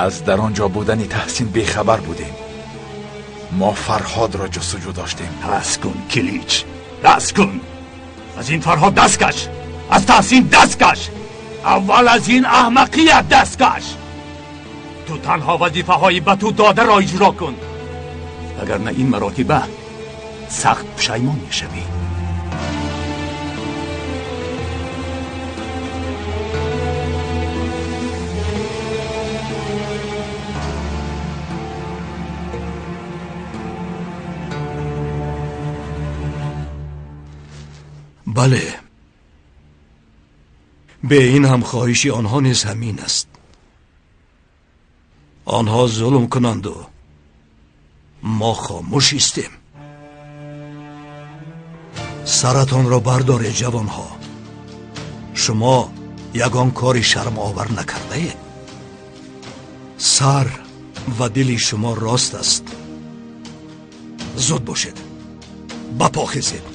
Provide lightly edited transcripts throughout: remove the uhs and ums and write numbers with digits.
Аз дар он ҷо будани Таҳсин бехабар будем. Мо Фарҳодро ҷустуҷӯ доштем. Бас кун, Килич, даст кун. Аз ин Фарҳод даст каш, аз Таҳсин даст каш, аввал аз ин аҳмақият даст каш. Ту танҳо вазифаҳои ба ту додаро иҷро кун, вагарна ин маротиба сахт пушаймон мешавӣ. Бале, бе ин ҳам хоҳиши онҳо низ ҳамин аст. Онҳо зулм кунанду мо хомӯш истем. Саратонро бардоред, ҷавонҳо. Шумо ягон кори шармовар накардаед. Сар ва дили шумо рост аст. Зуд бошед, ба по хезед,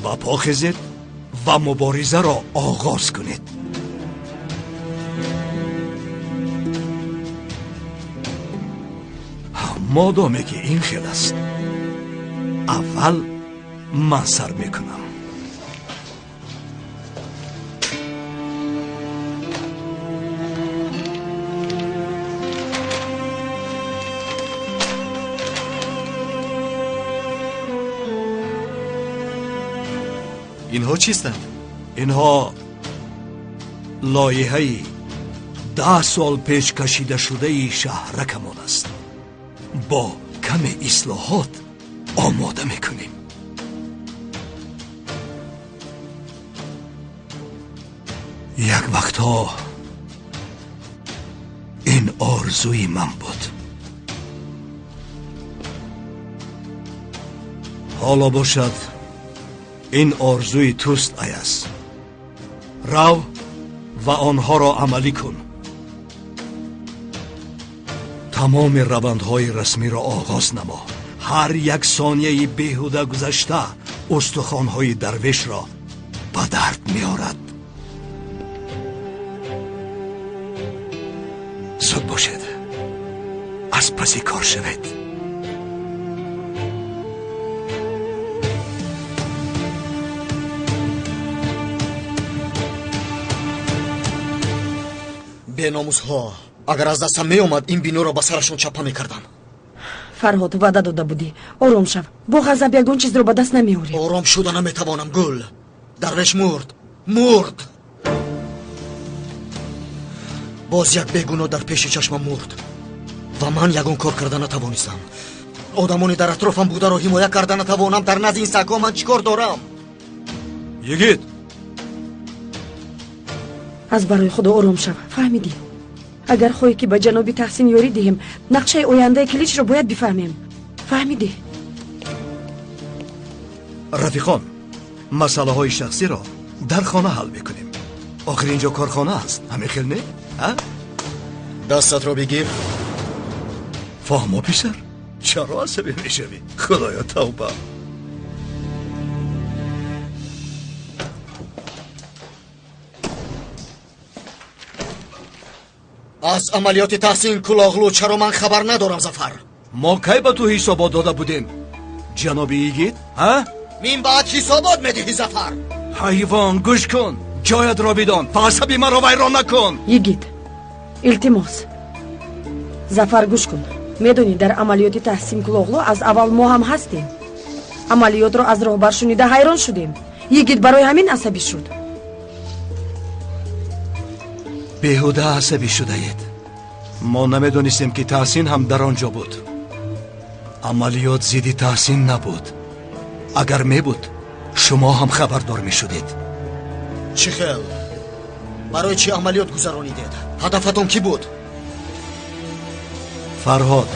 ба по хезед ва муборизаро оғоз кунед. Модоме ки ин хел аст, аввал ман сар мекунам. Инҳо чистанд? Инҳо лоиҳаи 10 сол пеш кашидашудаи шаҳракамон аст. Бо каме ислоҳот омода мекунем. Як вақтҳо ин орзуи ман буд. Ҳоло бошад, ин орзуи туст, Аяз. Рав ва онҳоро амалӣ кун. Тамоми равандҳои расмиро оғоз намо. Ҳар як сонияи беҳуда гузашта устухонҳои дарвешро ба дард меорад. Зуд бошед, аз паси кор шавед. Беномусҳо, агар аз дастам меомад, ин биноро ба сарашон чапа мекардам. Фарҳод, ваъда дода будӣ. Ором шав. Бо ғазаб ягон чизро ба даст намеорем. Ором шуда наметавонам, Гул. Дарвеш мурд, мурд. Боз як бегуноҳ дар пеши чашмам мурд ва ман ягон кор карда натавонистам. Одамоне дар атрофам бударо ҳимоя карда натавонам. Дар назди ин сагҳо ман чӣ кор дорам? Йигит, аз барои худо ором шав. Фаҳмидӣ? Агар хоҳӣ ки ба ҷаноби Таҳсин ёрӣ диҳем, нақшаи ояндаи Киличро бояд бифаҳмем. Фаҳмидӣ? Рафиқон, масъалаҳои шахсиро дар хона ҳал мекунем. Охир инҷо корхона аст, ҳамин хел не? Дастатро бигир. Фаҳмо, писар, чаро асабӣ мешавӣ? Худоё, тавба. Аз амалиёти Таҳсин Кулоғлу чаро ман хабар надорам, Зафар? Мо кай ба ту ҳисобот дода будем, ҷаноби йигит? Ҳа? Мин баъд ҳисобот медиҳӣ, Зафар. Ҳайвон, гӯш кун, ҷоятро бидон ва асаби маро вайрон накун. Йигит, илтимос. Зафар, гӯш кун. Медонӣ, дар амалиёти Таҳсин Кулоғлу аз аввал мо ҳам ҳастем. Амалиётро аз роҳбар шунида ҳайрон шудем. Йигит барои ҳамин асабӣ шуд. Беҳуда асабӣ шудаед. Мо намедонистем ки Таҳсин ҳам дар он ҷо буд. Амалиёт зидди Таҳсин набуд. Агар мебуд, шумо ҳам хабардор мешудед. Чӣ хел? Барои чӣ амалиёт гузаронидед? Ҳадафатон кӣ буд? Фарҳод.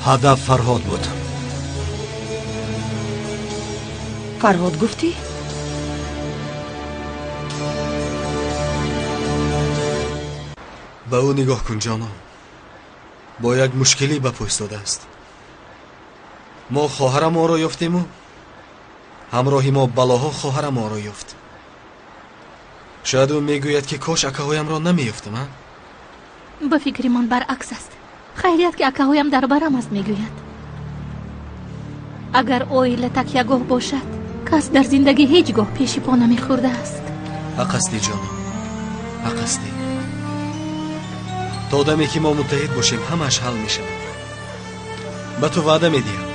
Ҳадаф Фарҳод буд. Фарҳод гуфтӣ? Ба ӯ нигоҳ кун, ҷонон. Бо як мушкилӣ ба по истодааст. Мо хоҳарамонро ёфтему ҳамроҳи мо балоҳо хоҳарамонро ёфт. Шояд ӯ мегӯяд, ки кош акаҳоямро намеёфтам, а? Ба фикри ман баръакс аст. Хайрият ки акаҳоям дар барам аст, мегӯяд. Агар оила такягоҳ бошад, кас дар зиндагӣ ҳеҷ гоҳ пеши по намехӯрдааст. Ҳақ ҳастӣ ҷонам, ҳақ ҳастӣ. То даме ки мо муттаҳид бошем, ҳамааш ҳал мешавад. Ба ту ваъда медиҳам,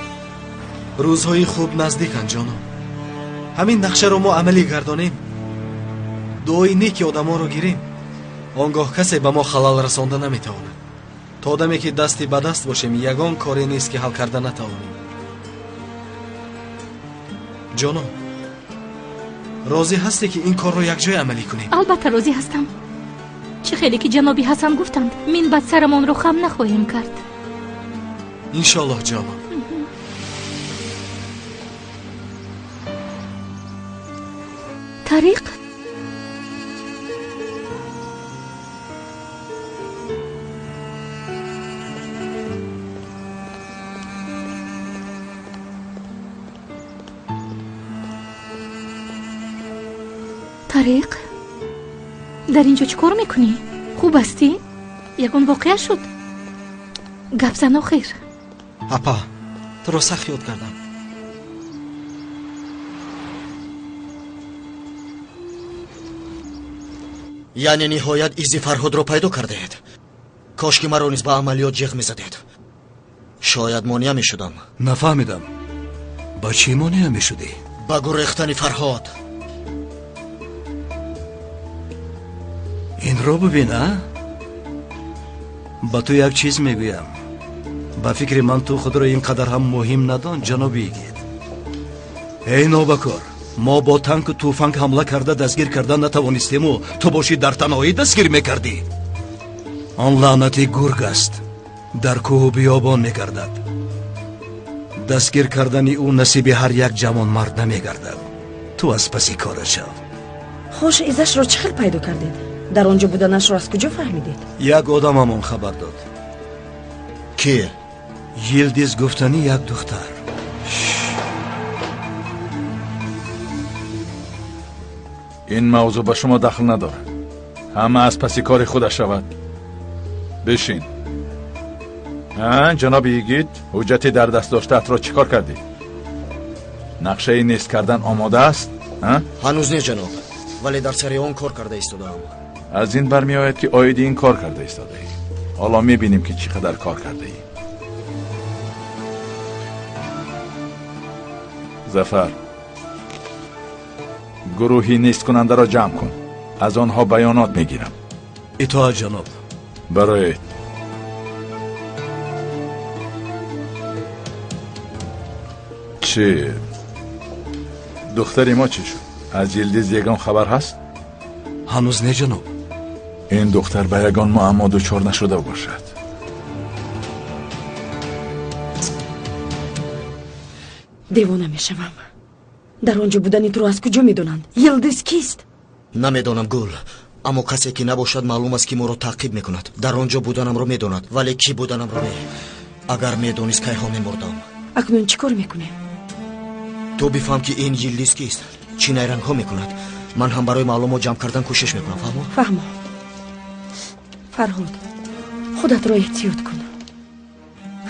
рӯзҳои хуб наздиканд ҷонам. Ҳамин нақшаро мо амалӣ гардонем, дуои неки одамонро гирем, он гоҳ касе ба мо халал расонда наметавонад. То даме ки дасти ба даст бошем, ягон коре нест ки ҳал карда натавонем. Ҷонон, розӣ ҳастӣ ки ин корро якҷоя амалӣ кунем? Албатта розӣ ҳастам. Чӣ хеле ки ҷаноби Ҳасан гуфтанд, минбаъд сарамонро хам нахоҳем кард. Иншоаллоҳ ҷонон. Тариқ? Тариқ, дар ин ҷо чӣ кор мекунӣ? Хуб ҳастӣ? Ягон воқеа шуд? Гап зан охир. Апа, туро сахт ёд кардам. Яъне ниҳоят изи Фарҳодро пайдо кардаед. Кош ки маро низ ба амалиёт ҷиғ мезадед. Шояд монеа мешудам. Нафаҳмидам. Ба чӣ монеа мешудӣ? Ба гурехтани Фарҳод. Инро бибин, а? Ба ту як чиз мегӯям. Ба фикри ман ту худро ин қадар ҳам муҳим надон, ҷаноби Йигит. Эй нобакор, мо бо танку тӯфанг ҳамла карда дастгир карда натавонистему ту бошӣ дар танҳоӣ дастгир мекардӣ. Он лаънати гург аст, дар кӯҳу биёбон мегардад. Дастгир кардани ӯ насиби ҳар як ҷавонмард намегардад. Ту аз паси кора шав. Хош, изашро чӣ хел пайдо кардед? Дар он ҷо буданашро аз куҷо фаҳмидед? Як одамамон хабар дод. Ки? Йилдиз гуфтани як духтар. Ин мавзӯъ ба шумо дахл надорад. Ҳама аз паси кори худаш шавад. Бишин. Ҷаноби Йигит, ҳуҷҷати дар даст доштаатро чӣ кор кардӣ? Нақшаи нест кардан омода аст? Ҳанӯз не, ҷаноб, вале дар сари он кор карда истодаам. Аз ин бармеояд ки оиди ин кор карда истодаӣ. Ҳоло мебинем ки чӣ қадар кор кардаӣ. Зафар, гурӯҳи несткунандаро ҷамъ кун. Аз онҳо баёнот мегирам. Итоат, ҷаноб. Бароед. Чӣ? Духтари мо чӣ шуд? Аз Йилдиз ягон хабар ҳаст? Ҳанӯз не, ҷаноб. Ин духтар ба ягон муаммо дучор нашуда бошад. Девона мешавам. Дар он ҷо будани туро аз куҷо медонанд? Йилдиз кист? Намедонам, Гул, аммо касе ки набошад, маълум аст ки моро таъқиб мекунад. Дар он ҷо буданамро медонад, вале кӣ буданамро не. Агар медонист, кайҳо мемурдам. Акнун чӣ кор мекунем? Ту бифаҳм ки ин Йилдиз кист, чӣ найрангҳо мекунад. Ман ҳам барои маълумот ҷамъ кардан кӯшиш мекунам. Фаҳмо? Фаҳмо. Фарҳод, худатро эҳтиёт кун.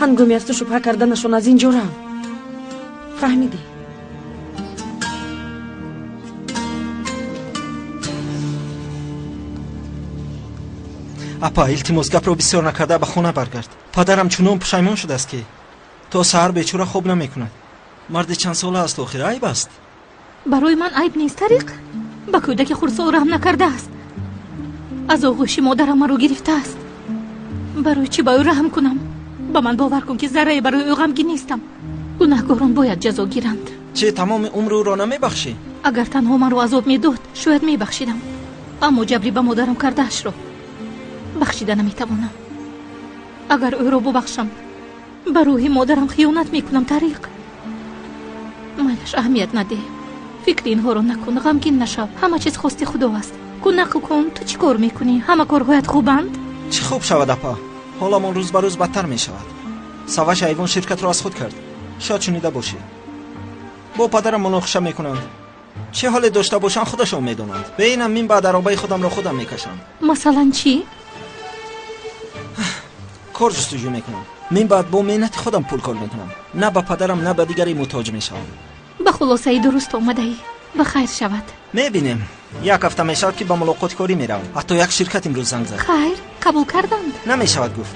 Ҳангоми аз ту шубҳа карданашон аз ин ҷо рав. Фаҳмидӣ? Апа, илтимос, гапро бисёр накарда ба хона баргард. Падарам чунон пушаймон шудааст ки то саҳар бечора хоб намекунад. Марди чандсола аст, охир айб аст. Барои ман айб нест, Тариқ. Ба кӯдаки хурдсол раҳм накардааст. Аз оғӯши модарам маро гирифтааст. Барои чӣ ба ӯ раҳм кунам? Ба ман бовар кун ки заррае барои ӯ ғамгин нестам. Гунаҳгорон бояд ҷазо гиранд. Чӣ, тамоми умри ӯро намебахшӣ? Агар танҳо маро азоб медод, шояд мебахшидам. Аммо ҷабри ба модарам кардаашро бахшида наметавонам. Агар ӯро бубахшам, ба рӯҳи модарам хиёнат мекунам, Тариқ. Майлаш, аҳамият надеҳ. Фикри инҳоро накун, ғамгин нашав. Ҳама чиз хости Худо аст. Кун, нақл кун, ту чӣ кор мекунӣ? Ҳама корҳоят хубанд? Чӣ хуб шавад, апа? Ҳоламон рӯз ба рӯз бадтар мешавад. Саваш айвон ширкатро аз худ кард. Шояд шунида бошӣ. Бо падарам муноқиша мекунанд. Чӣ ҳоле дошта бошанд, худашон медонанд. Беинам мин баъд аробаи худамро худам мекашам. Масалан чӣ? Кор ҷустуҷӯ мекунам. Мин баъд бо меҳнати худам пул кор мекунам. На ба падарам, на ба дигаре муҳтоҷ мешавам. Ба хулосаи дуруст омадаӣ. Ба хайр шавад. Мебинем. Як ҳафта мешавад, ки ба мулоқоти корӣ меравам. Ҳатто як ширкат имрӯз занг зад. Хайр, қабул карданд? Намешавад гуфт.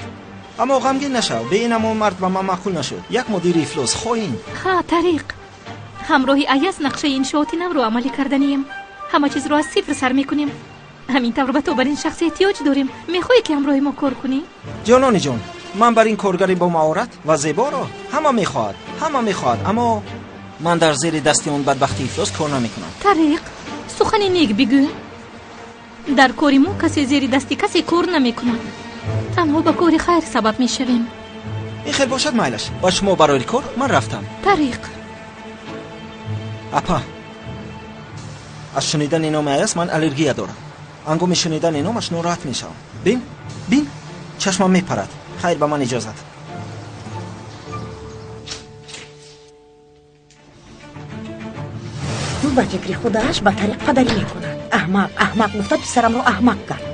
Аммо ғамгин нашав. Бе ин ҳамон мард ба ман маъқул нашуд. Як мудири ифлос, хоин. Ҳа, Тариқ. Ҳамроҳи Аяз нақшаи иншооти навро амалӣ карданием. Ҳама чизро аз сифр сар мекунем. Ҳамин тавр ба ту бар ин шахс эҳтиёҷ дорем. Мехоҳӣ, ки ҳамроҳи мо кор кунӣ? Ҷонони ҷон, ман бар ин коргари бо маҳорат ва зеборо ҳама мехоҳад, ҳама мехоҳад, аммо ман дар зери дасти он бадбахти ифлос кор намекунам. Тариқ, сухани нек бигӯ. Дар кори мо касе зери дасти касе кор намекунад. Танҳо ба кори хайр сабаб мешавем. Ин хел бошад, майлаш. Ба шумо барои кор ман рафтам. Тариқ. Апа, аз шунидани номи Аяз ман аллергия дорам. Ҳангоми шунидани номаш нороҳат мешавам. Бин, бин, чашмам мепарад. Хайр, ба ман иҷозат. Ба фикри худааш ба тариқ падарӣ мекунад. Аҳмақ, аҳмақ гуфта писарамро аҳмақ кард.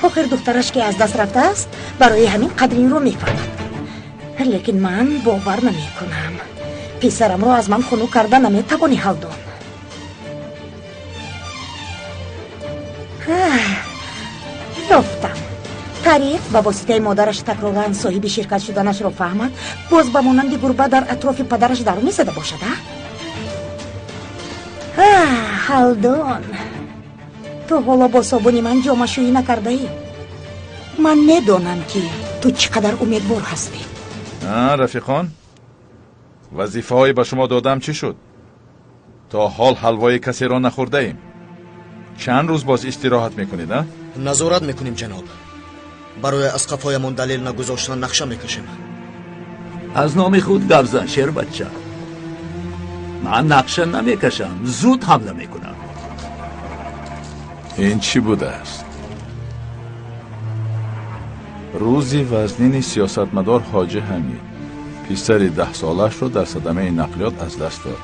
Охир духтараш, ки аз даст рафтааст, барои ҳамин қадри инро мефаҳмад. Лекин ман бовар намекунам. Писарамро аз ман хунук карда наметавонӣ, Ҳалдон. Ёфтам. Тариқ ба воситаи модараш такроран соҳиби ширкат шуданашро фаҳмад, боз ба монанди гурба дар атрофи падараш дару мезада бошад, а? Ҳалдон, ту ҳоло бо собуни ман ҷомашӯӣ накардаӣ. Ман медонам, ки ту чӣ қадар умедвор ҳастӣ. Рафиқон, вазифаҳое ба шумо додам чӣ шуд? То ҳол ҳалвои касеро нахӯрдаем. Чанд рӯз боз истироҳат мекунед, а? Назорат мекунем, ҷаноб. Барои аз қафоямон далел нагузоштан нақша мекашем. Аз номи худ гап зан, шербача. Ман нақша намекашам, зуд ҳамла мекунам. Ин чӣ будааст? Рӯзи вазнини сиёсатмадор Ҳоҷи Ҳамид писари 10-солаашро дар садамаи нақлиёт аз даст дод.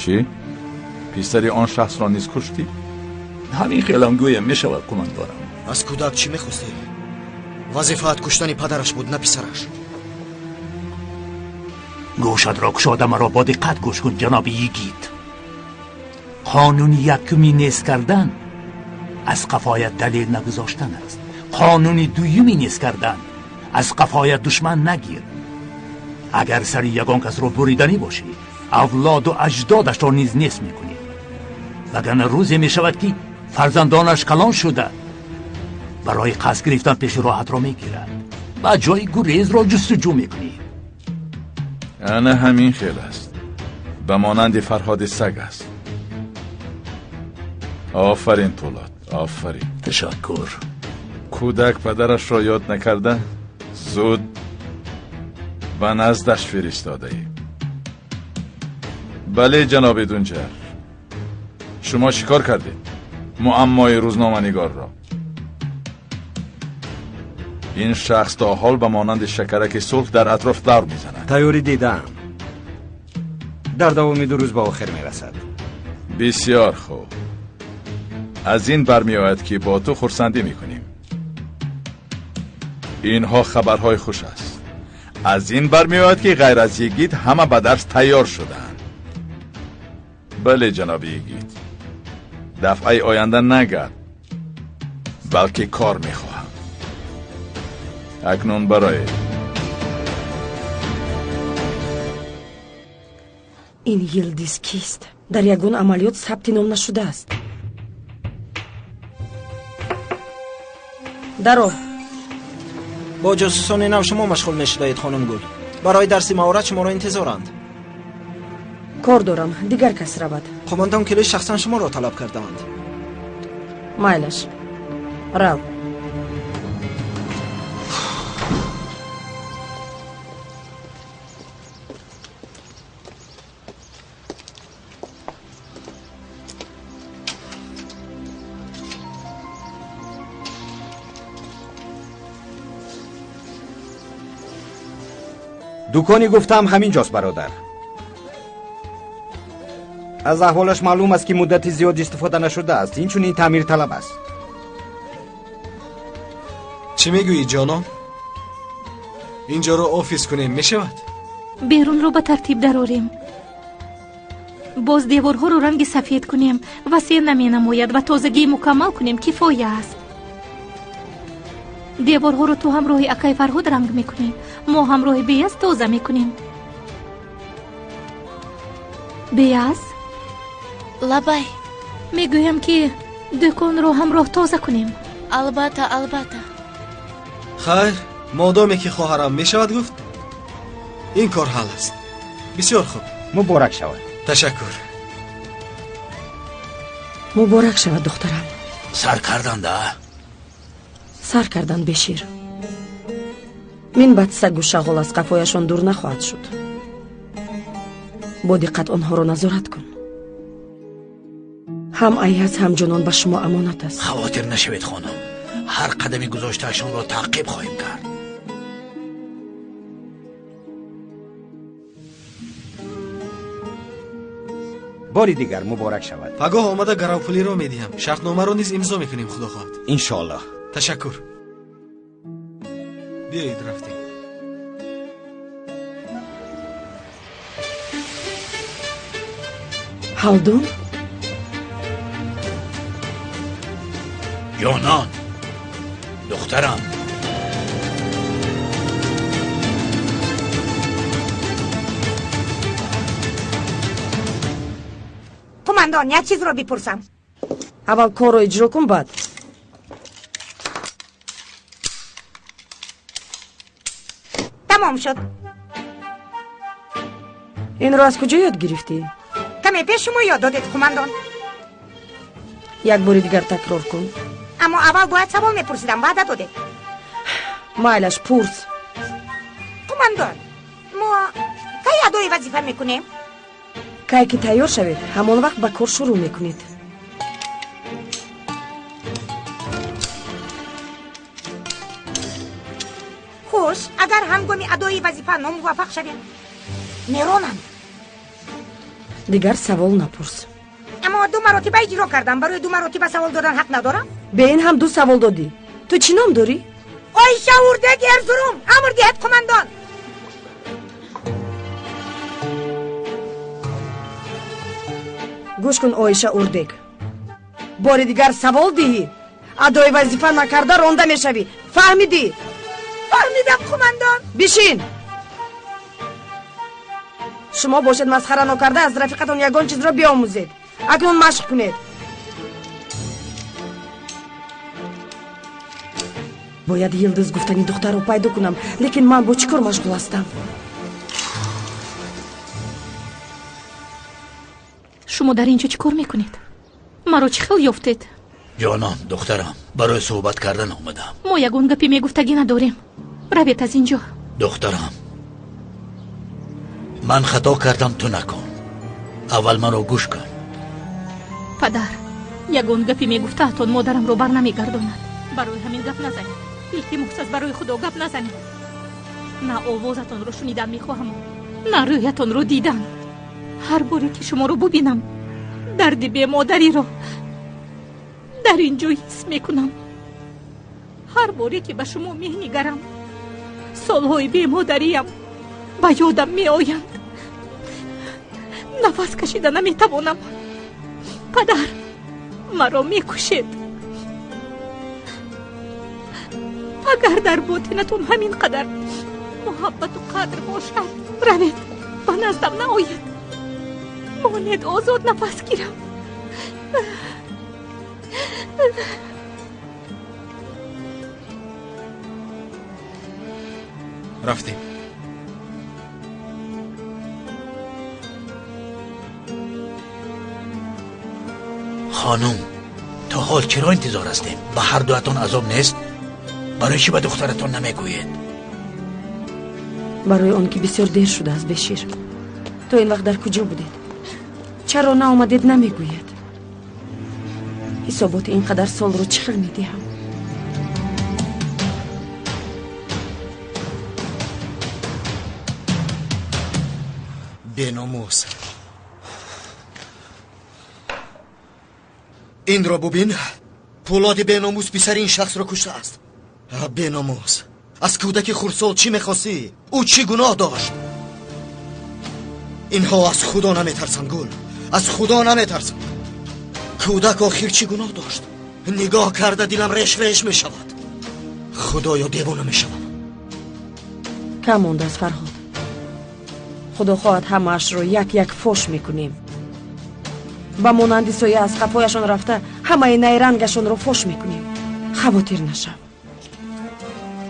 Чӣ? Писари он шахсро низ куштӣ? Ҳамин хелам гӯям мешавад, кумандорам. Аз кӯдак чӣ мехостӣ? Вазифаат куштани падараш буд, на писараш. Гӯшатро кушода маро бо диққат гӯш кун, ҷаноби йигит. Қонуни якуми нест кардан аз қафоят далел нагузоштан аст. Қонуни дуюми нест кардан аз қафоят душман нагир. Агар сари ягон касро буриданӣ бошӣ, авлоду аҷдодашро низ нест мекунӣ. Вагарна рӯзе мешавад, ки фарзандонаш калон шуда барои қасд гирифтан пеши роҳатро мегирад ва ҷои гурезро ҷустуҷӯ мекунӣ. Ана ҳамин хел аст. Ба монанди Фарҳоди саг аст. Офарин, Пулод, офарин. Ташаккур. Кӯдак падарашро ёд накарда зуд ба наздаш фиристодаӣ. Бале, ҷаноби Дунҷар, шумо чӣ кор кардед? Муаммои рӯзноманигорро. Ин шахс то ҳол ба монанди шакараки сурх дар атроф давр мезанад. Тайёрӣ дидаам. Дар давоми 2 рӯз ба охир мерасад. Бисёр хуб. Аз ин бармеояд, ки бо ту хурсандӣ мекунем. Инҳо хабарҳои хуш аст. Аз ин бармеояд, ки ғайр аз йигит ҳама ба дарс тайёр шудаанд. Бале, ҷаноби йигит, дафъаи оянда нагар, балки кор мехоҳам. Акнун барои ин Йилдиз кист? Дар ягон амалиёт сабти ном нашудааст. Даро. Бо ҷосусони нав шумо машғул мешудаед, хонум Гул. Барои дарси маҳорат шуморо интизоранд. Кор дорам, дигар кас равад. Қумондон Килиш шахсан шуморо талаб кардаанд. Майлаш, рав. Дукони гуфтам ҳамин ҷост, бародар. Аз аҳволаш маълум аст, ки муддати зиёд истифода нашудааст, инчунин таъмирталаб аст. Чӣ мегӯӣ, ҷонон? Инҷоро офис кунем, мешавад? Берунро ба тартиб дарорем. Боз деворҳоро ранги сафед кунем, васеъ наменамояд ва тозагии мукаммал кунем, кифоя аст. Деворҳоро ту ҳамроҳи акай Фарҳод ранг мекунӣ, мо ҳамроҳи Беяз тоза мекунем. Беяз? Лабай. Мегӯям, ки дуконро ҳамроҳ тоза кунем. Албатта, албатта. Хайр, модоме ки хоҳарам мешавад гуфт, ин кор ҳал аст. Бисёр хуб. Муборак шавад. Ташаккур. Муборак шавад, духтарам. Сар карданда? Сар кардан, Бешир. Мин баъд сагу шағол аз қафояшон дур нахоҳад шуд. Бо диққат онҳоро назорат кун. Ҳам Аяз, ҳам Ҷонон ба шумо амонат аст. Хавотир нашавед, хонум. Ҳар қадами гузоштаашонро таъқиб хоҳем кард. Бори дигар муборак шавад. Пагоҳ омада гаравпулиро медиҳам. Шартномаро низ имзо мекунем, худо хоҳад. Иншоаллоҳ. Ташаккур. Биёед, рафтем. Ҳалдун? Ҷонон, духтарам. Қумандон, як чизро бипурсам. Аввал корро иҷро кун, баъд. Тамом шуд. Инро аз куҷо ёд гирифтӣ? Каме пеш шумо ёд додед, қумандон. Як бори дигар такрор кун. Аммо аввал бояд савол мепурсидам, ваъда додед. Майлаш, пурс. Қумандон, мо кай адои вазифа мекунем? Кай ки тайёр шавед, ҳамон вақт ба кор шурӯъ мекунед. Хуш, агар ҳангоми адои вазифа номуваффақ шавем, меронанд. Дигар савол напурс. Аммо ду маротиба иҷро кардам, барои ду маротиба савол додан ҳақ надорам? Бе ин ҳам ду савол додӣ. Ту чӣ ном дорӣ? Оиша Урдек Эрзурум. Амр диҳед, қумандон. Гӯш кун, Оиша Урдек. Бори дигар савол диҳӣ, адои вазифа накарда ронда мешавӣ. Фаҳмидӣ? Фаҳмидам, қумандон. Бишин. Шумо бошед масхара нокарда аз рафиқатон ягон чизро биомӯзед. Акнун машқ кунед. Бояд Йилдиз гуфтани духтарро пайдо кунам, лекин ман бо чӣ кор машғул ҳастам? Шумо дар ин ҷо чӣ кор мекунед? Маро чӣ хел ёфтед? Ҷонон, духтарам, барои суҳбат кардан омадам. Мо ягон гапе мегуфтагӣ надорем. Равед аз ин ҷо. Духтарам, ман хато кардам, ту накун. Аввал маро гӯш кун. Падар, ягон гапе мегуфтаатон модарамро бар намегардонад. Барои ҳамин гап назанед. Илтимос аст, барои худо гап назанед. На овозатонро шунидан мехоҳам, на рӯятонро дидан. Ҳар боре ки шуморо бубинам, дарди бемодариро дар ин ҷо ҳис мекунам. Ҳар боре ки ба шумо менигарам, солҳои бемодариям ба ёдам меоянд. Нафас кашида наметавонам. Падар, маро мекушед. Агар дар ботинатон ҳамин қадар муҳаббату қадр бошад, равед, ба наздам наоед. Монед озод нафас гирам. Рафтем. Хонум, то ҳол чаро интизор ҳастем? Ба ҳар дуатон азоб нест? Барои чӣ ба духтаратон намегӯед? Барои он ки бисёр дер шудааст, Бешир. То ин вақт дар куҷо будед? Чаро наомадед, намегӯед? Ҳисоботи ин қадар солро чӣ хел медиҳам? Беномус. Инро бубин. Пулоди беномус писари ин шахсро куштааст. Беномус, аз кӯдаки хурдсол чӣ мехостӣ? Ӯ чӣ гуноҳ дошт? Инҳо аз Худо наметарсанд, Гул, аз Худо наметарсанд. Кӯдак охир чӣ гуноҳ дошт? Нигоҳ карда дилам реш реш мешавад. Худоё, девона мешавам. Кам мондааст, Фарҳод. Худо хоҳад ҳамаашро як як фош мекунем. Ба монанди соя аз қафояшон рафта ҳамаи найрангашонро фош мекунем. Хавотир нашав.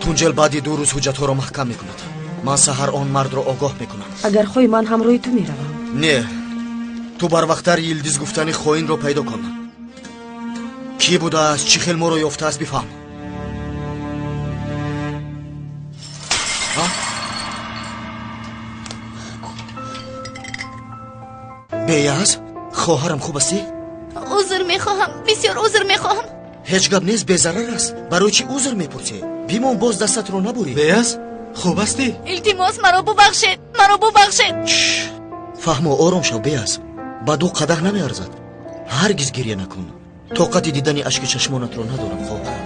Тунҷел баъди 2 рӯз ҳуҷҷатҳоро маҳкам мекунад. Ман саҳар он мардро огоҳ мекунам. Агар хоҳӣ, ман ҳамроҳи ту меравам. Не, ту барвақттар Йилдиз гуфтани хоинро пайдо кун. Кӣ будааст, чӣ хел моро ёфтааст, бифаҳм. Беяз, хоҳарам, хуб ҳастӣ? Узр мехоҳам, бисёр узр мехоҳам. Ҳеҷ гап нест, безарар аст. Барои чӣ узр мепурсӣ? Бимон, боз дастатро набурӣ. Беяз, хуб ҳастӣ? Илтимос, маро бубахшед, маро бубахшед. Фаҳмо, ором шав, Беяз. Ба ду қадаҳ намеарзад. Ҳаргиз гиря накун. Тоқати дидани ашки чашмонатро надорам, хоҳарам.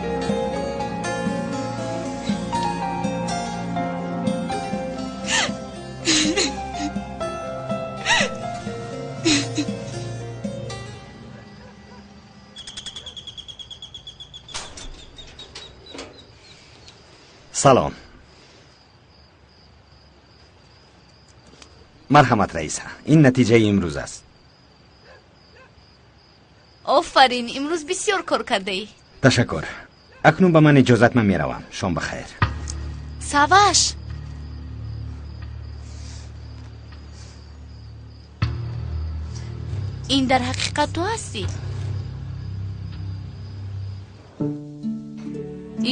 Салом. Марҳамат, раиса, ин натиҷаи имрӯз аст. Офарин, имрӯз бисёр кор кардаӣ. Ташаккур. Акнун ба ман иҷозат, ман меравам. Шом бахайр. Саваш! Ин дар ҳақиқат ту ҳастӣ?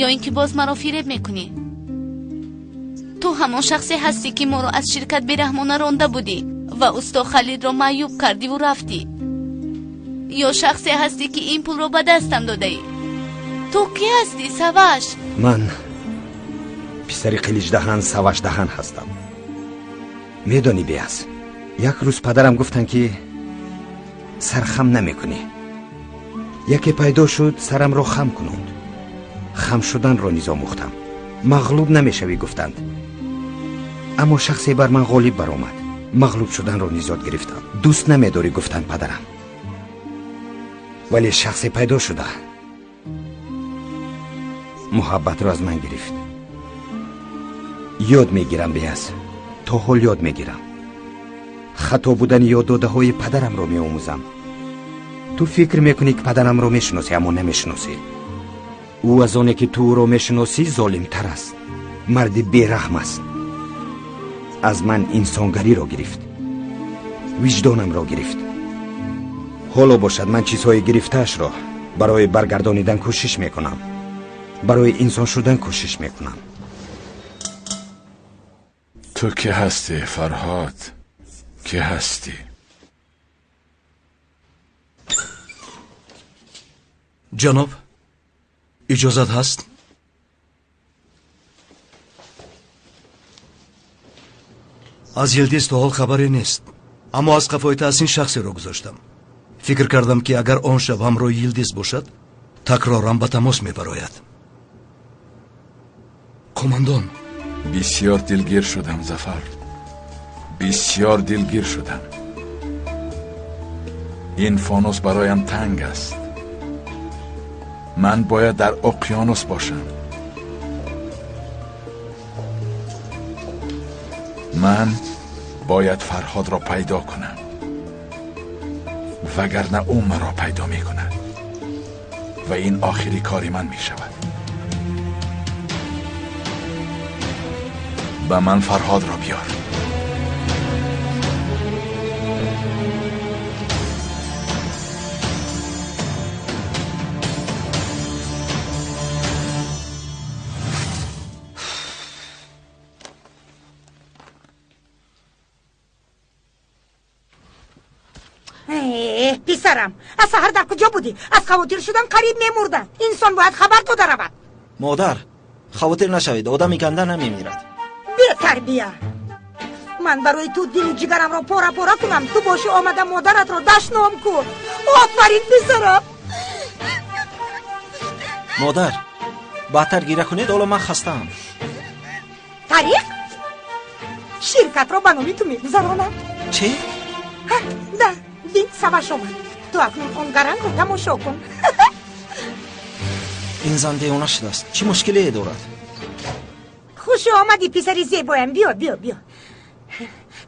Ё ин ки боз маро фиреб мекунӣ? Ту ҳамон шахсе ҳастӣ, ки моро аз ширкат бераҳмона ронда будӣ ва усто Халидро маъюб кардиву рафтӣ. Ё шахсе ҳастӣ, ки ин пулро ба дастам додаӣ? Ту кӣ ҳастӣ, Саваш? Ман писари Қиличдаҳан Савашдаҳан ҳастам. Медонӣ, Беяз, як рӯз падарам гуфтанд, ки сархам намекунӣ. Яке пайдо шуд, сарамро хам кунонд. Хам шуданро низ омӯхтам. Мағлуб намешавӣ, гуфтанд. Аммо шахсе бар ман ғолиб баромад. Мағлуб шуданро низ ёд гирифтам. Дӯст намедорӣ, гуфтанд падарам. Вале шахсе пайдо шуда муҳаббатро аз ман гирифт. Ёд мегирам, Беяз, то ҳол ёд мегирам. Хато будани ёддодаҳои падарамро меомӯзам. Ту фикр мекунӣ, ки падарамро мешиносӣ, аммо намешиносӣ. Ӯ аз оне ки ту ӯро мешиносӣ золимтар аст, марди бераҳм аст. Аз ман инсонгариро гирифт, виҷдонамро гирифт. Ҳоло бошад, ман чизҳои гирифтаашро барои баргардонидан кӯшиш мекунам, барои инсон шудан кӯшиш мекунам. Ту кӣ ҳастӣ, Фарҳод? Кӣ ҳастӣ? Ҷаноб, иҷозат ҳаст? Аз Йилдиз то ҳол хабаре нест, аммо аз қафои Таҳсин шахсеро гузоштам. Фикр кардам, ки агар он шаб ҳамроҳи Йилдиз бошад, такроран ба тамос мебарояд. Қумондон. Бисёр дилгир шудам, Зафар. Бисёр дилгир шудам. Ин фонус бароям танг аст. Ман бояд дар уқёнус бошам. Ман бояд Фарҳодро пайдо кунам, вагарна ӯ маро пайдо мекунад ва ин охири кори ман мешавад. Ба ман Фарҳодро биёр. Писарам, аз саҳар дар куҷо будӣ? Аз хавотир шудан қариб мемурдам. Инсон бояд хабар дода равад. Модар, хавотир нашавед, одами ганда намемирад. Бетарбия! Ман барои ту дилу ҷигарамро пора пора кунам, ту бошӣ омада модаратро дашном кун. Офарин, писарам! Модар, Баъдтар гира кунед, ҳоло ман хастаам. Тариқ, ширкатро ба номи ту мегузаронам. Чӣ? Да, бин, Саваш омад. Ту акнун он гарангро тамошо кун. Ин зан девона шудааст. Чӣ мушкилие дорад? Хуш омадӣ, писари зебоям. Биё, биё, биё.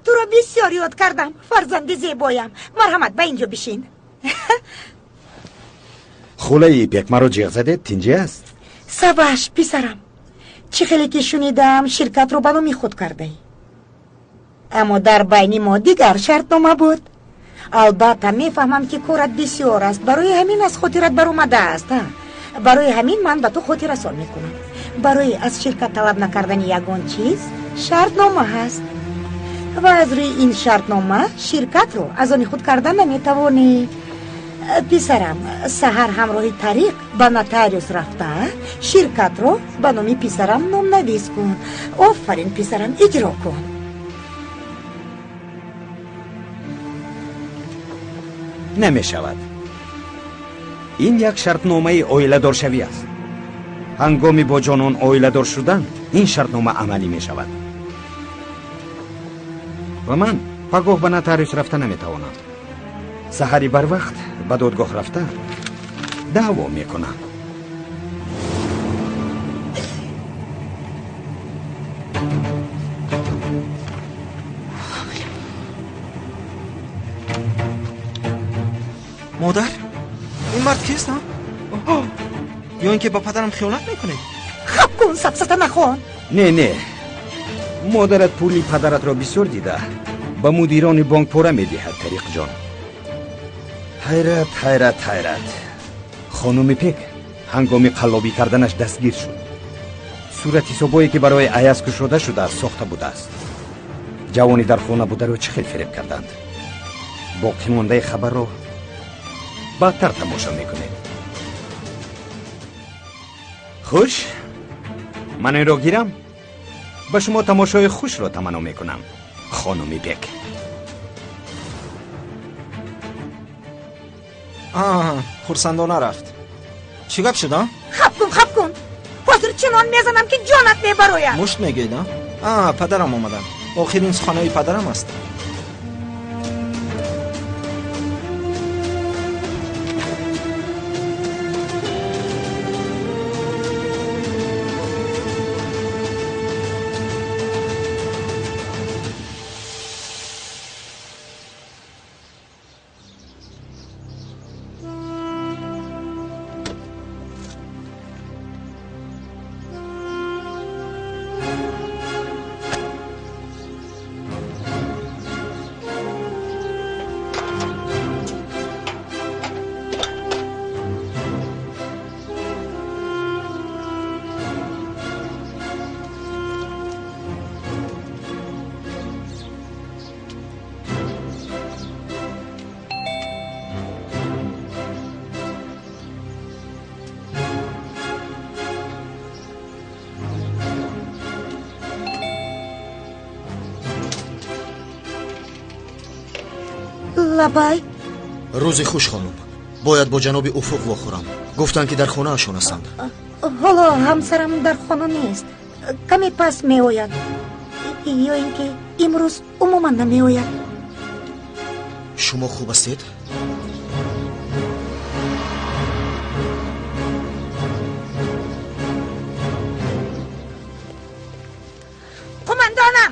Туро бисёр ёд кардам, фарзанди зебоям. Марҳамат, ба ин ҷо бишин. Хулаи Ипек, маро ҷиғ задед, тинҷӣ аст? Саваш, писарам, чӣ хеле ки шунидам, ширкатро ба номи худ кардаӣ. Аммо дар байни мо дигар шартнома буд. Албатта, мефаҳмам, ки корат бисёр аст, барои ҳамин аз хотират баромадааст. Барои ҳамин ман ба ту хотиррасон мекунам. Барои аз ширкат талаб накардани ягон чиз шартнома ҳаст ва аз рӯи ин шартнома ширкатро аз они худ карда наметавонӣ. Писарам, саҳар ҳамроҳи Тариқ ба нотариус рафта, ширкатро ба номи писарам номнавис кун. Офарин, писарам, иҷро кун. Намешавад. Ин як шартномаи оиладоршавӣ аст. Ҳангоми бо ҷонон оиладор шудан ин шартнома амалӣ мешавад. Ва ман пагоҳ ба нотариус рафта наметавонам. Саҳари барвақт ба додгоҳ рафта даъво мекунам. Модар, ин мард кист? Ё ин ки ба падарам хиёнат мекунед? Хаб кун, сафсата нахон. Не, не, модарат пули падаратро бисёр дида ба мудирони бонк пора медиҳад. Тариқҷон, ҳайрат, ҳайрат, ҳайрат. Хонуми Пек ҳангоми қаллобӣ карданаш дастгир шуд. Суратҳисобое ки барои Аяз кушода шудааст сохта будааст. Ҷавони дар хона бударо чӣ хел фиреб карданд? Боқимондаи хабарро баъдтар тамошо мекунед. Хуш, ман инро гирам. Ба шумо тамошои хушро таманно мекунам, хонуми Пек. Хурсандона рафт. Чӣ гап шуд? Хаб кун, хаб кун. Ҳозир чунон мезанам, ки ҷонат мебарояд. Мушт мегӯед? Падарам омаданд. Охирин суханои падарам аст. Лабай. Рӯзи хуш, хонум. Бояд бо ҷаноби Уфуқ вохӯрам. Гуфтанд, ки дар хонаашон ҳастанд. Ҳоло ҳамсарам дар хона нест. Каме пас меояд. Ё ин ки имрӯз умуман намеояд. Шумо хуб ҳастед? Қумандонам!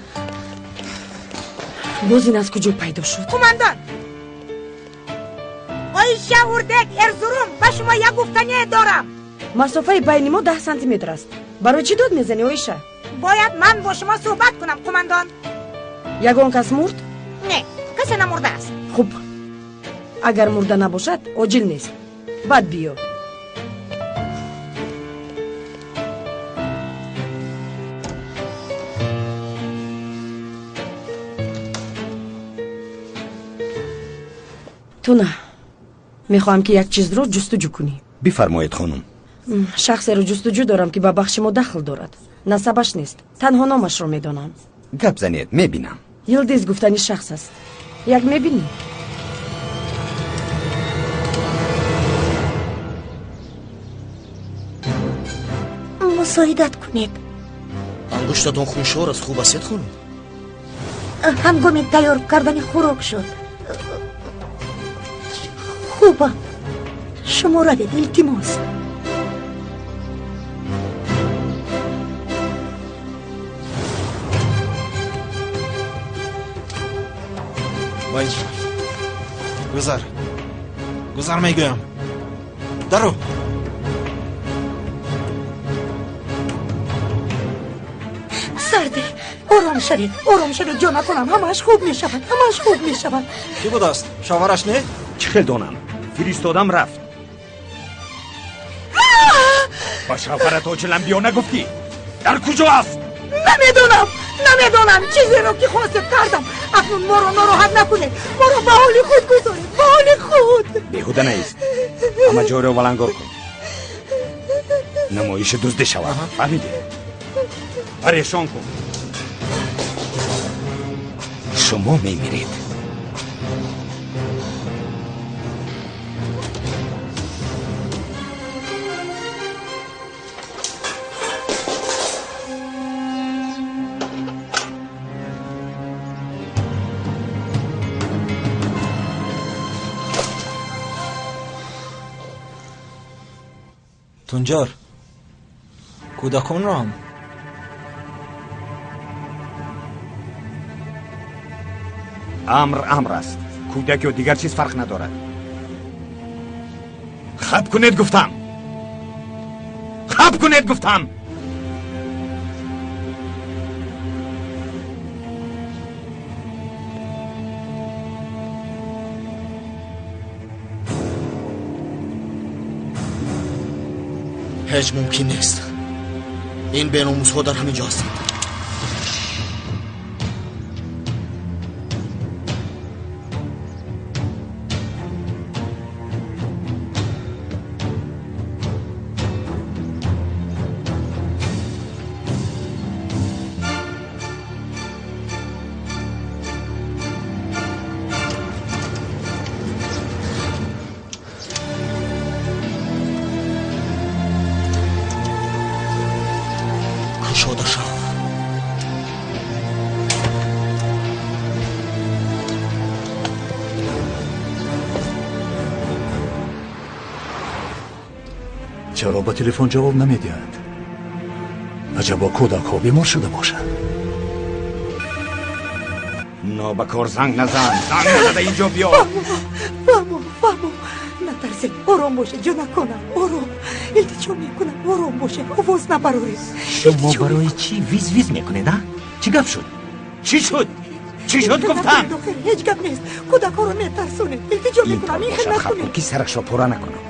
Боз ин аз куҷо пайдо шуд? Қумандон! Оиша Урдек Эрзурум, ба шумо як гуфтание дорам. Масофаи байни мо 10 сантиметр аст. Барои чӣ дод мезанӣ, Оиша? Бояд ман бо шумо суҳбат кунам, қумандон. Ягон кас мурд? Не, касе намурдааст. Хуб, агар мурда набошад, оҷил нест. Баъд биё. Ту на, мехоҳам, ки як чизро ҷустуҷӯ кунӣ. Бифармоед, хонум. Шахсеро ҷустуҷӯ дорам, ки ба бахши мо дахл дорад. Насабаш нест, танҳо номашро медонам. Гап занед, мебинам. Йилдиз гуфтани шахс аст. Як мебинӣ? Мусоидат кунед. Ангуштатон хуншор аст, хуб астед хонум? Ҳангоми тайёр кардани хӯрок шуд. Хубам, шумо равед, илтимос. Ба ин тараф гузар, гузар мегӯям, даро. Сарде, ором шавед, ором шавед, ҷонаконам, ҳамааш хуб мешавад, ҳамааш хуб мешавад. Кӣ будааст? Шавҳараш не? Чӣ хел донам? Фиристодам, рафт. Ба шавҳарат оҷилан биё нагуфтӣ? Дар куҷо аст? Намедонам, намедонам. Чизеро ки хостед кардам. Акнун моро нороҳат накунед, моро ба ҳоли худ гузоред, ба ҳоли худ. Беҳуда нест, ҳама ҷойро валангор кун, намоиши дуздӣ шавад, фаҳмидӣ? Парешон кун. Шумо мемиред. Тунҷар, кӯдаконро ҳам. Амр амр аст, кӯдак ё дигар чиз фарқ надорад. Хаб кунед гуфтам, хаб кунед гуфтам. Ҳеҷ мумкин нест. Ин беномусҳо дар ҳамин ҷо ҳастанд. Кушода шав. Чаро ба телефон ҷавоб намедиҳад? Аҷабо кӯдакҳо бемор шуда бошанд. Нобакор занг назан, занг назада инҷо биё. Фаҳмо, фаҳмо, натарсед, ором бошед, ҷонаконам, ором. Илтиҷо мекунам, ором бошед, овоз набароред. Шумо барои чӣ виз виз мекунед, а? Чӣ гап шуд? Чӣ шуд? Чӣ шуд гуфтам? Ҳеҷ гап нест, кӯдакҳоро метарсонед. Илтиҷо мекунам, ин хел накунед. Ки сарашро пора накунам.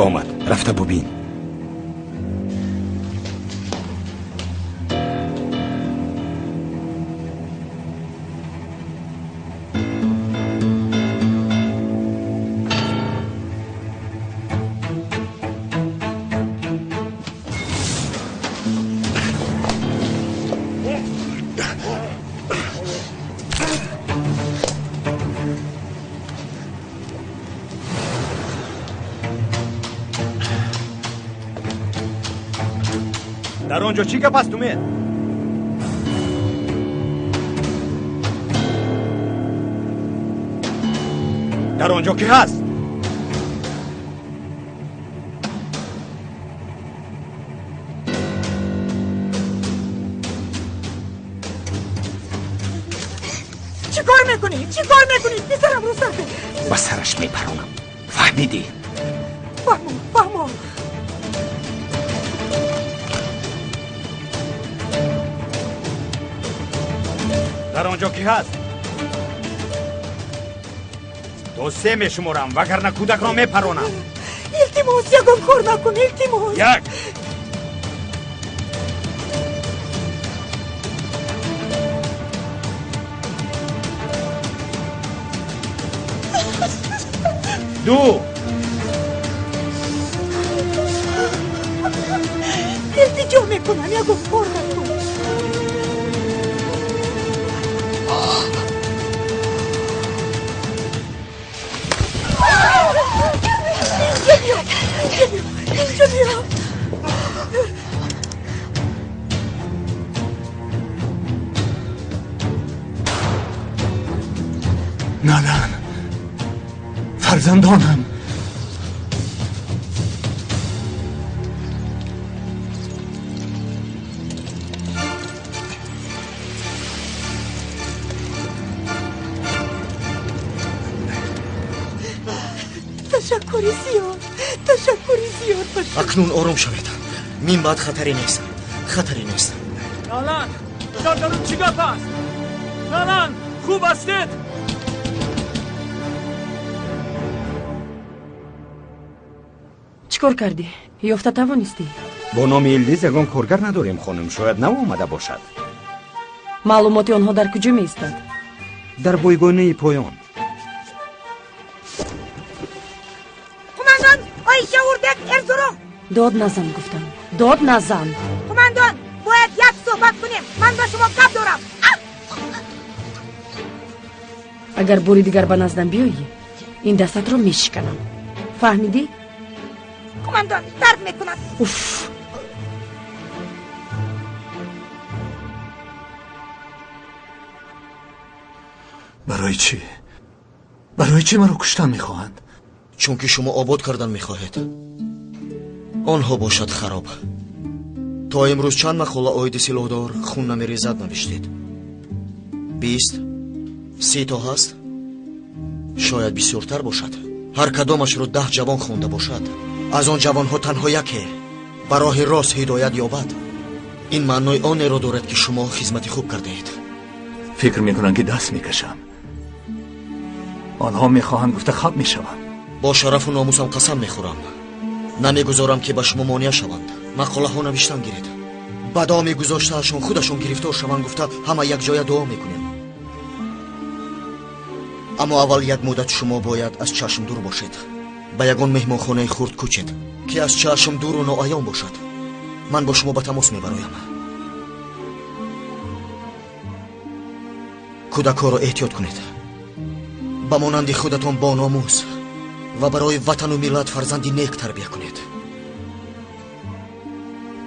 Омад, рафта бубин. Дар он ҷо чӣ гап аст, Умед? Дар он ҷо кӣ ҳаст? Чӣ кор мекунӣ? Чӣ кор мекунӣ? Писарам рӯ сарде. Ба сараш мепаронам, фаҳмидӣ? Фаҳмо, фаҳмо. Дар он ҷо кӣ ҳаст? То се мешуморам, вагарна кӯдакро мепаронам. Илтимос, ягон кор накун, илтимос. Як, ду. Илтиҷо мекунам, ягон кор накун. Инҷо биё, инҷо биё, инҷо биё. Налан, фарзандонам. Ташаккури зиёд, ташаккури зиёд ба шумо. Акнун ором шавед. Мин баъд хатаре нест, хатаре нест. Налан, дар дарун чӣ гап аст? Налан, хуб ҳастед? Чӣ кор кардӣ? Ёфта тавонистӣ? Бо номи Илдиз ягон коргар надорем, хонум. Шояд нав омада бошад. Маълумоти онҳо дар куҷо меистад? Дар бойгонаи поён. Қумандон, Оиша Урбек Эрзурум. Дод назан гуфтам. Дод назан. Қумандон, бояд як суҳбат кунем. Ман ба шумо гап дорам. Агар бори дигар ба наздам биёӣ, ин дастатро мешиканам. Фаҳмидӣ? Қумандон, дард мекунад. Уф! Барои чӣ? Барои чӣ маро куштан мехоҳанд? Чунки шумо обод кардан мехоҳед. Онҳо бошад хароб. То имрӯз чанд мақола оиди силоҳдор хун намерезад навиштед? 20, 30 то ҳаст? Шояд бисёртар бошад. Ҳар кадомашро 10 ҷавон хонда бошад. Аз он ҷавонҳо танҳо яке ба роҳи рост ҳидоят ёбад. Ин маънои онеро дорад, ки шумо хизмати хуб кардаед. Фикр мекунанд, ки даст мекашам. Онҳо мехоҳанд гуфта хаб мешавам. Бо шарафу номусам қасам мехӯрам. Намегузорам, ки ба шумо монеа шаванд. Мақолаҳо навиштан гиред. Ба доми гузоштаашон худашон гирифтор шаванд гуфта ҳама якҷоя дуо мекунем. Аммо аввал як муддат шумо бояд аз чашм дур бошед. Ба ягон меҳмонхонаи хурд кӯчед, ки аз чашм дуру ноаён бошад. Ман бо шумо ба тамос мебароям. Кӯдакҳоро эҳтиёт кунед. Ба монанди худатон бо номус ва барои ватану миллат фарзанди нек тарбия кунед.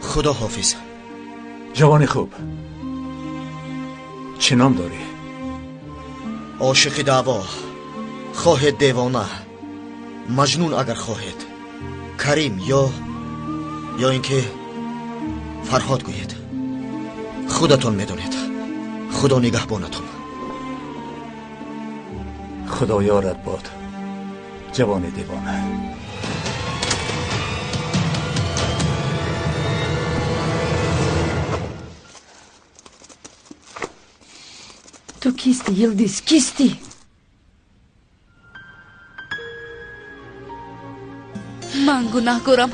Худо ҳофиз. Ҷавони хуб, чӣ ном дорӣ? Ошиқи даъво, хоҳед девона, маҷнун агар хоҳед, Карим ё ин ки Фарҳод гӯед. Худатон медонед. Худо нигаҳбонатон. Худо ёрат бод, ҷавони девона. Ту кистӣ, Йилдиз, кистӣ? Ман гунаҳгорам.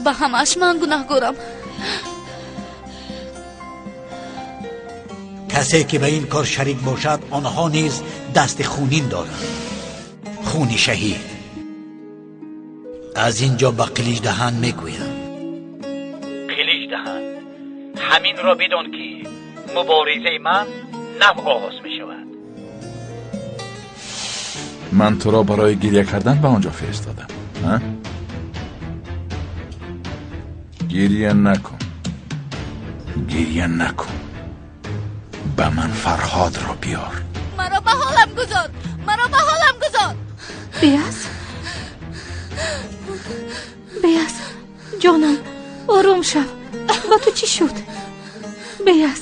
Ба ҳамааш ман гунаҳгорам. Касе ки ба ин кор шарик бошад, онҳо низ дасти хунин доранд. Хуни шаҳид. Аз ин ҷо ба Қиличдаҳан мегӯям. Қиличдаҳан, ҳаминро бидон, ки муборизаи ман нав оғоз мешавад. Ман туро барои гиря кардан ба он ҷо фиристодам. Гиря накун, гиря накун. Ба ман Фарҳодро биёр. Маро ба ҳолам гузор, маро ба ҳолам гузор. Беаз, Беаз, ҷонам, ором шав. Ба ту чӣ шуд? Беаз,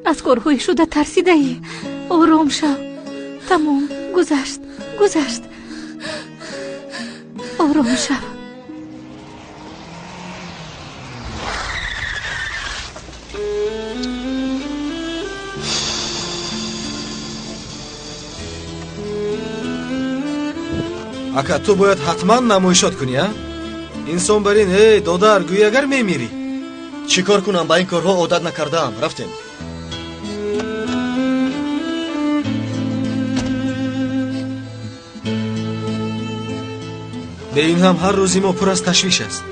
аз корҳои шуда тарсидаӣ. Ором шав. Тамом, гузашт, гузашт. Ором шав. Ака, ту бояд ҳатман намоишот кунӣ, а? Инсон бар ин, эй, додар, гӯй агар мемирӣ. Чӣ кор кунам? Ба ин корҳо одат накардаам. Рафтем. Бе ин ҳам ҳар рӯзи мо пур аз ташвиш аст.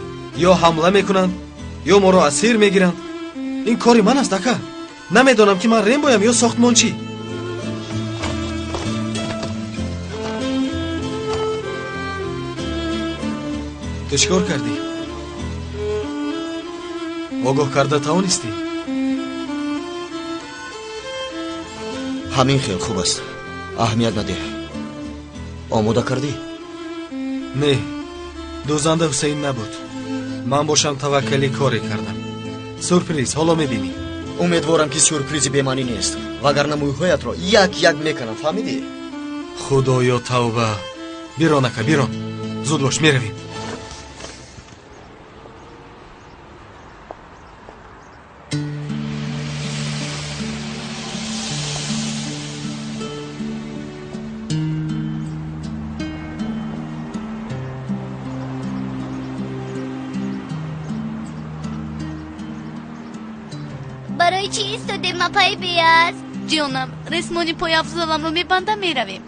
Ё ҳамла мекунанд, Ё моро асир мегиранд. Ин кори ман аст, ака. Намедонам, ки ман Рембоям ё сохтмончӣ. Ту чӣ кор кардӣ? Огоҳ карда тавонистӣ? Ҳамин хел хуб аст. Аҳамият надеҳ. Омода кардӣ? Не, дӯзанда Ҳусейн набуд. Ман бошам таваккалӣ коре кардам. Сюрприз, ҳоло мебинӣ. Умедворам, ки сюрпризи бемаънӣ нест, вагарна мӯйҳоятро як як меканам, фаҳмидӣ? Худоё, тавба! Бирон, ака, бирон. Зуд бош, меравем. Барои чӣ истодем, апаи Беяз? Ҷонам, ресмони пойафзоламро мебандам, меравем.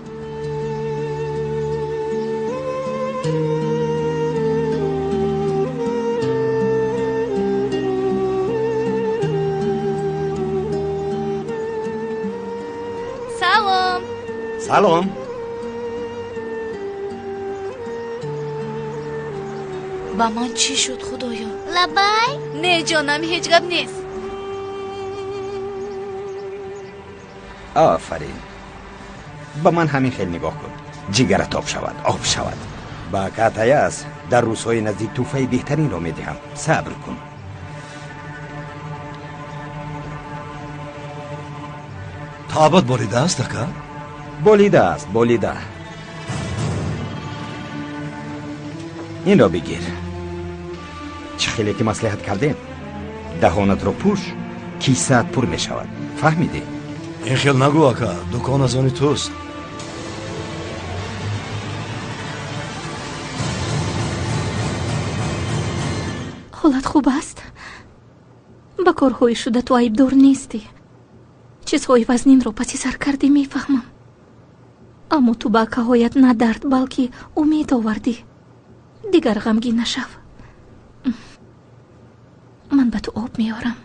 Салом. Салом. Ба ман чӣ шуд, худоё? Лабай? Не, ҷонам, ҳеҷ гап нест. Офарин. Ба ман ҳамин хел нигоҳ кун. Ҷигарат об шавад, об шавад. Ба Катаяс дар рӯзҳои наздик тӯҳфаи беҳтаринро медиҳам. Сабр кун. Табат болида аст, ака? Болида аст, болида. Инро бигир. Чӣ хеле ки маслиҳат кардем, даҳонатро пӯш, кисаат пур мешавад. Фаҳмидӣ? Ин хел нагӯ, ака, дукон аз они туст. Ҳолат хуб аст? Ба корҳои шуда ту айбдор нестӣ. Чизҳои вазнинро паси сар кардӣ, мефаҳмам. Аммо ту ба акаҳоят на дард, балки умед овардӣ. Дигар ғамгин нашав. Ман ба ту об меорам.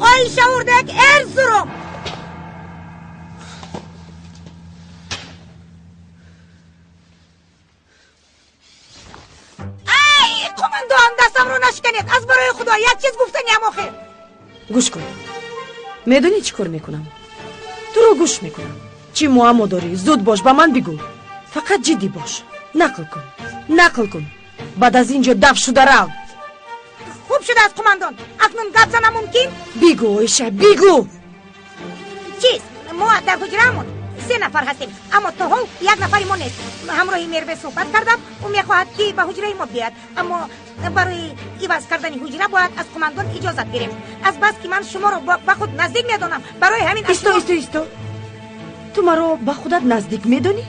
Оиша Урдек, Эрзурум! Ай, қумандон, дастамро нашиканед! Аз барои Худо як чиз гуфтаниям охир. Гӯш кун. Медонӣ чӣ кор мекунам? Туро гӯш мекунам. Чӣ муаммо дорӣ? Зуд бош, ба ман бигӯ. Фақат ҷиддӣ бош. Нақл кун. Нақл кун. Баъд аз ин ҷо даф шуда рав. Хуб шудааст, қумандон. Акнун гап занам мумкин? Бигӯ, Оиша, бигӯ. Чиз, мо дар ҳуҷраамон се нафар ҳастем, аммо то ҳол як нафари мо нест. Ҳамроҳи Мерве суҳбат кардам, ӯ мехоҳад, ки ба ҳуҷраи мо биёяд, аммо барои иваз кардани ҳуҷра бояд аз қумандон иҷозат гирем. Аз бас ки ман шуморо ба худ наздик медонам, барои ҳамин Исто, исто, исто. Ту маро ба худат наздик медонӣ?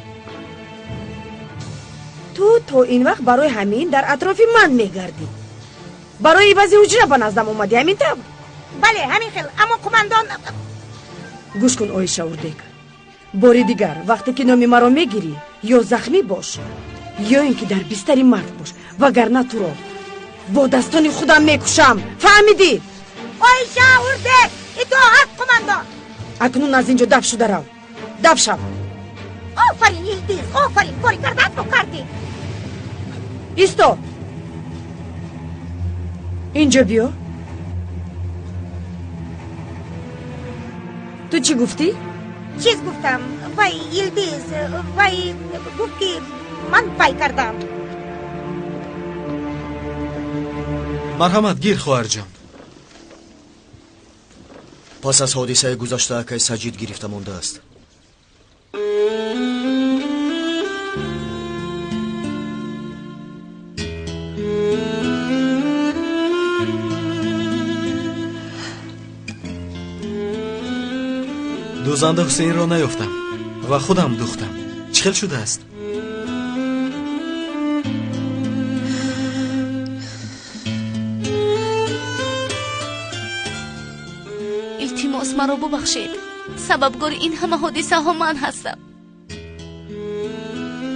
Ту то ин вақт барои ҳамин дар атрофи ман мегардӣ. Барои ивази ҳуҷра ба наздам омадӣ, ҳамин тавр? Бале, ҳамин хел, аммо қумандон. Гӯш кун, Оиша Урдек. Бори дигар вақте ки номи маро мегирӣ, ё захмӣ бош, ё ин ки дар бистари марг бош, вагарна туро бо дастони худам мекушам. Фаҳмидӣ? Оиша Урдек, итоат, қумандон. Акнун аз ин ҷо даф шуда рав. Даф шав. Офарин, Илдиз, офарин, кори кардаатро кардӣ. Исто. Инҷо биё. Ту чӣ гуфтӣ? Чиз гуфтам. Вай, Илдиз, вай гуфт, ки ман пай кардам. Марҳамат, гир, хоҳарҷон. Пас аз ҳодисаи гузашта акай Саҷид гирифта мондааст. Дӯзанда Ҳусейнро наёфтам ва худам духтам. Чӣ хел шудааст? Илтимос, маро бубахшед. Сабабгори ин ҳама ҳодисаҳо ман ҳастам.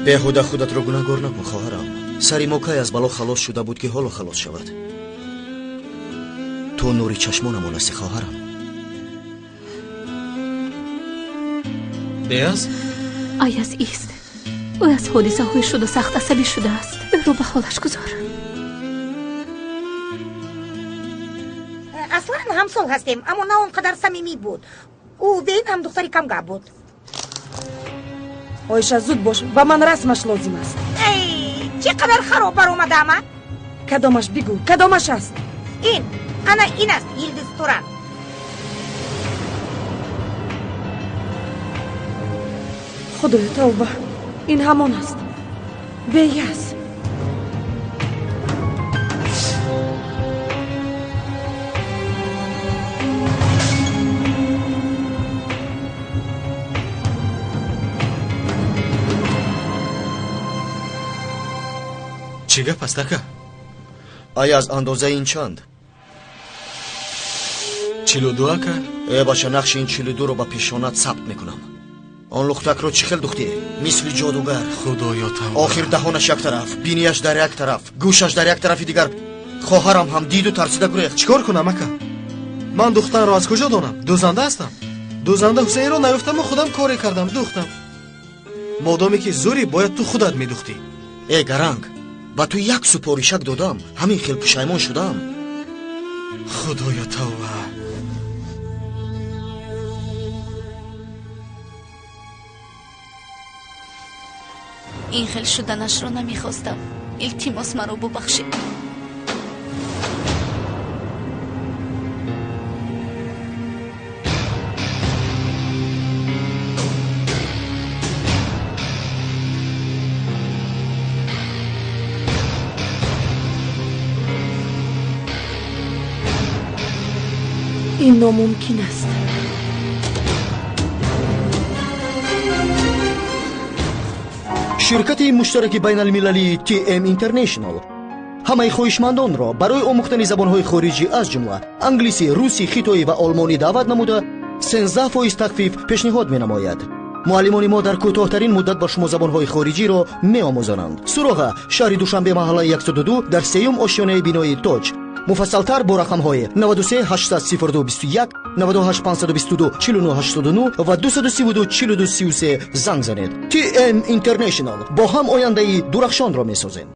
Беҳуда худатро гунаҳгор накун, хоҳарам. Сари мо кай аз бало халос шуда буд, ки ҳоло халос шавад? Ту нури чашмонамон ҳасти, хоҳарам. Беаз? Аяз ист. Ӯ аз ҳодисаҳои шуда сахт асабӣ шудааст. Ӯро ба ҳолаш гузор. Аслан ҳамсол ҳастем, аммо на он қадар самимӣ буд. Ӯ беин ҳам духтари камгап буд. Оиша, зуд бош, ба ман расмаш лозим аст. Эй, чӣ қадар хароб баромадаам, а? Кадомаш бигӯ, кадомаш аст? Ин, ана ин аст, Йилдиз Туран. Худоё, тавба, ин ҳамон аст. Беяз. Чӣ гап аст, ака? Аяз, андозаи ин чанд? 42, ака. Э, бача, нақши ин 42-ро ба пешонат сабт мекунам. Он лухтакро чӣ хел духтӣ? Мисли ҷодугар. Худоё, тавба. Охир даҳонаш як тараф, бинияш дар як тараф, гӯшаш дар як тарафи дигар. Хоҳарам ҳам диду тарсида гурехт. Чӣ кор кунам, ака? Ман духтанро аз куҷо донам? Дӯзанда ҳастам. Дӯзанда Ҳусейнро наёфтаму худам коре кардам, духтам. Модоме ки зӯрӣ, бояд ту худат медухтӣ. Э, гаранг, ба ту як супоришак додам, ҳамин хел пушаймон шудам. Худоё, тавба. Ин хел шуданашро намехостам. Илтимос, маро бубахшед. Ин номумкин аст. Ширкати муштараки байналмилалии TM International ҳамаи хоҳишмандонро барои омӯхтани забонҳои хориҷӣ аз ҷумла англисӣ, русӣ, хитоӣ ва олмонӣ даъват намуда 13% тахфиф пешниҳод менамояд. Муаллимони мо дар кӯтоҳтарин муддат ба шумо забонҳои хориҷиро меомӯзонанд. Суроға: шаҳри Душанбе, маҳаллаи 102, дар сеюм ошёнаи бинои Тоҷ. Муфассалтар бо рақамҳои 93 802 21, 98 522 49 89 ва 232 42 33 занг занед. TM International бо ҳам ояндаи дурахшонро месозем.